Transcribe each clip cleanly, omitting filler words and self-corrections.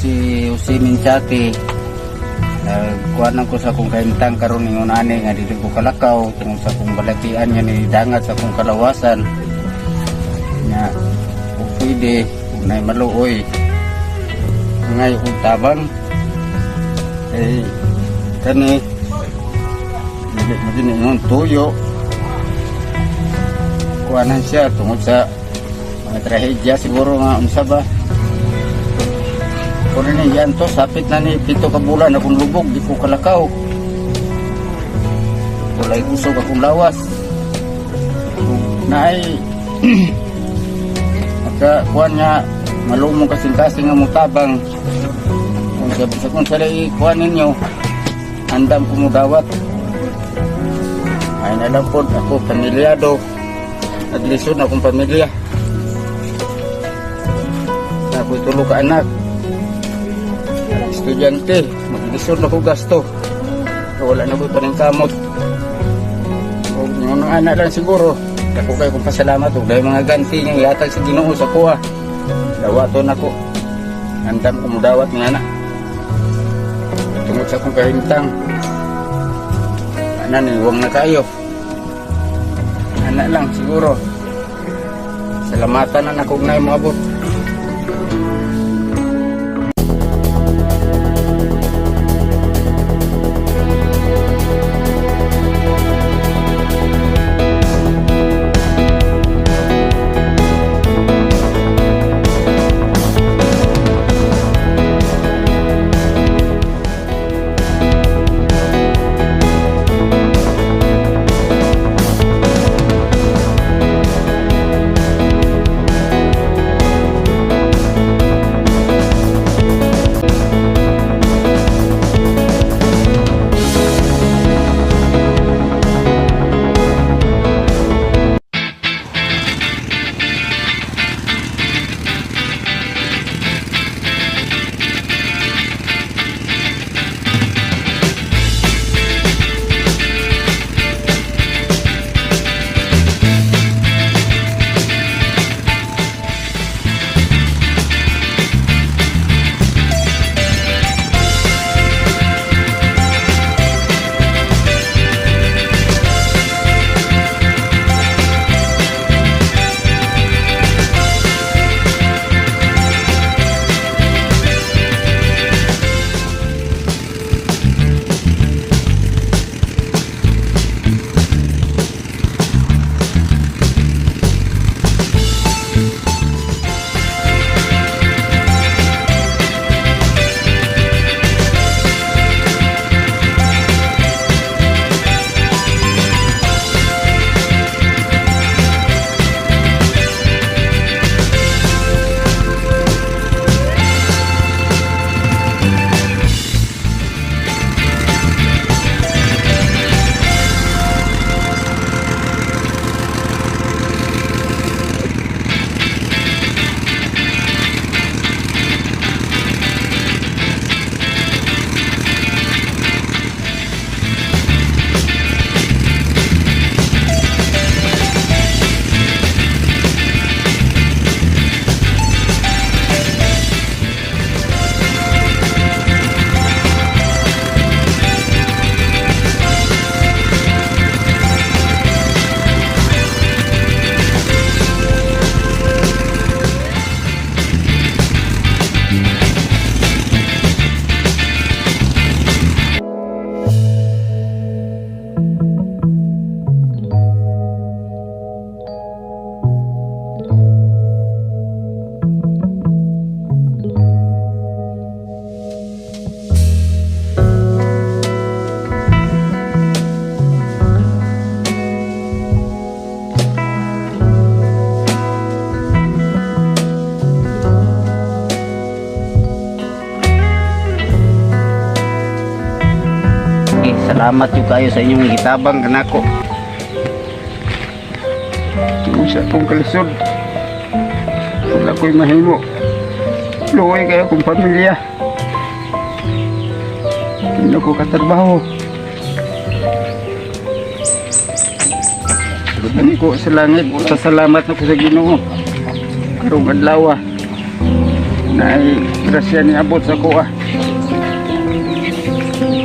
si Jose Minchati. Nagkuha ko sa akong kahimtang karon ingon ani nga dili ko kalakaw tungod sa akong balatian nga ni dangat sa akong kalawasan. Nya kung pwede, kung naay maluoy, ngay kong tabang. Eh, kani dili mo din ingon tuyo. Kuhanan siya tungod sa mga trahedya siguro nga unsa ba. Kuno ni yan to, sapit na ni 7 ka bulan akong lubog, di ko kalakaw. Walay kusog akong lawas. Naay maka kuan nga malumong kasing-kasing nga mutabang. Kung sabi sa kung sa kuan ninyo, andam ko mudawat. Ay na lang po, ako pamilyado. Naglisod na akong pamilya. Ako'y tulo ka anak. Estudyante, maglisod na ko gasto. Wala na ko'y paningkamot. O yung anak lang siguro. Ako kayo kong pasalamat og dahil mga ganti nga ihatag sa Ginoo sa kuha. Dawaton ako. Andam ko mudawat nga anak. Tungod sa akong kahimtang. Ana ni huwag na kayo. Anak lang siguro. Salamatan na nako na moabot. Eh, salamat yung kayo sa inyong gitabang kanako. Tungod sa akong kalisod. Wala ko'y mahimo. Luoy kayo akong pamilya. Hindi ko katrabaho. Ani ko sa langit, pasalamat na ko sa Ginoo. Karong adlaw. Na ay grasya ni abot sa kuha.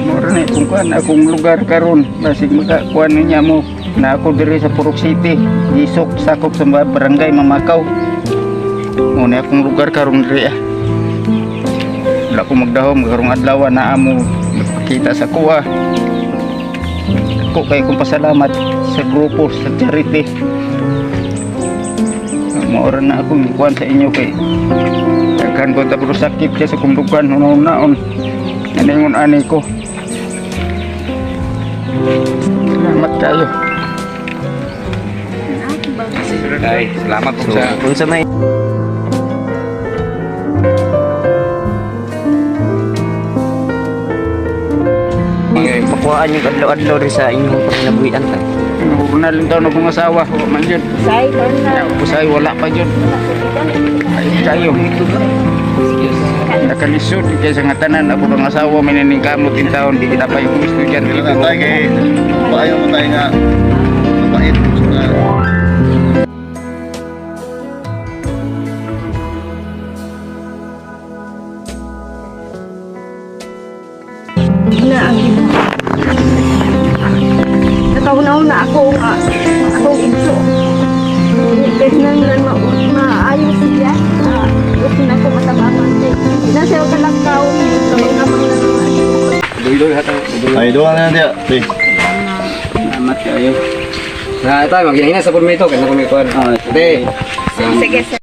Mura na kung kuan akong lugar karon, basig makakuan niya mo na ako diri sa Purok City, Gisok, sakop sa barangay Mamakaw. Muna akong lugar karon diri ah. Wala ko magdahom karong adlaw na amo nagpakita sa kuha. Ako kay kong pasalamat sa grupo sa charity. Maura na akong kuan sa inyo kay daghan ko tapos sakit kay sa kumdukan hunaon. Naningon ani ko. Salamat kayo. Ay, salamat po sa Unsa may mga makuhaan yung adlaw-adlaw rin sa inyong panginabuhian, tay? Hurnal yung taon akong asawa. Wa man yun. Say, na. Usay wala pa yun. Ay kayo. Nakalisod kay sa nga tanan ako ang asawa may naningkamot in taon di kita pa yung estudyante. Kailangan tayo kay paayo mo tayo nga mabait sa Na ang imo. Nakauna-una ako nga akong igso. Kahit nang na maayos siya, gusto na ako matabangan. Nasa iyo kalakaw, kamang na naman. Duy-duy hataw. Ay, doon na diya. Te. Salamat kayo. Na tayo maghinahina sa pulmito kay sa pulmito. Ah, Te. Sige, sir.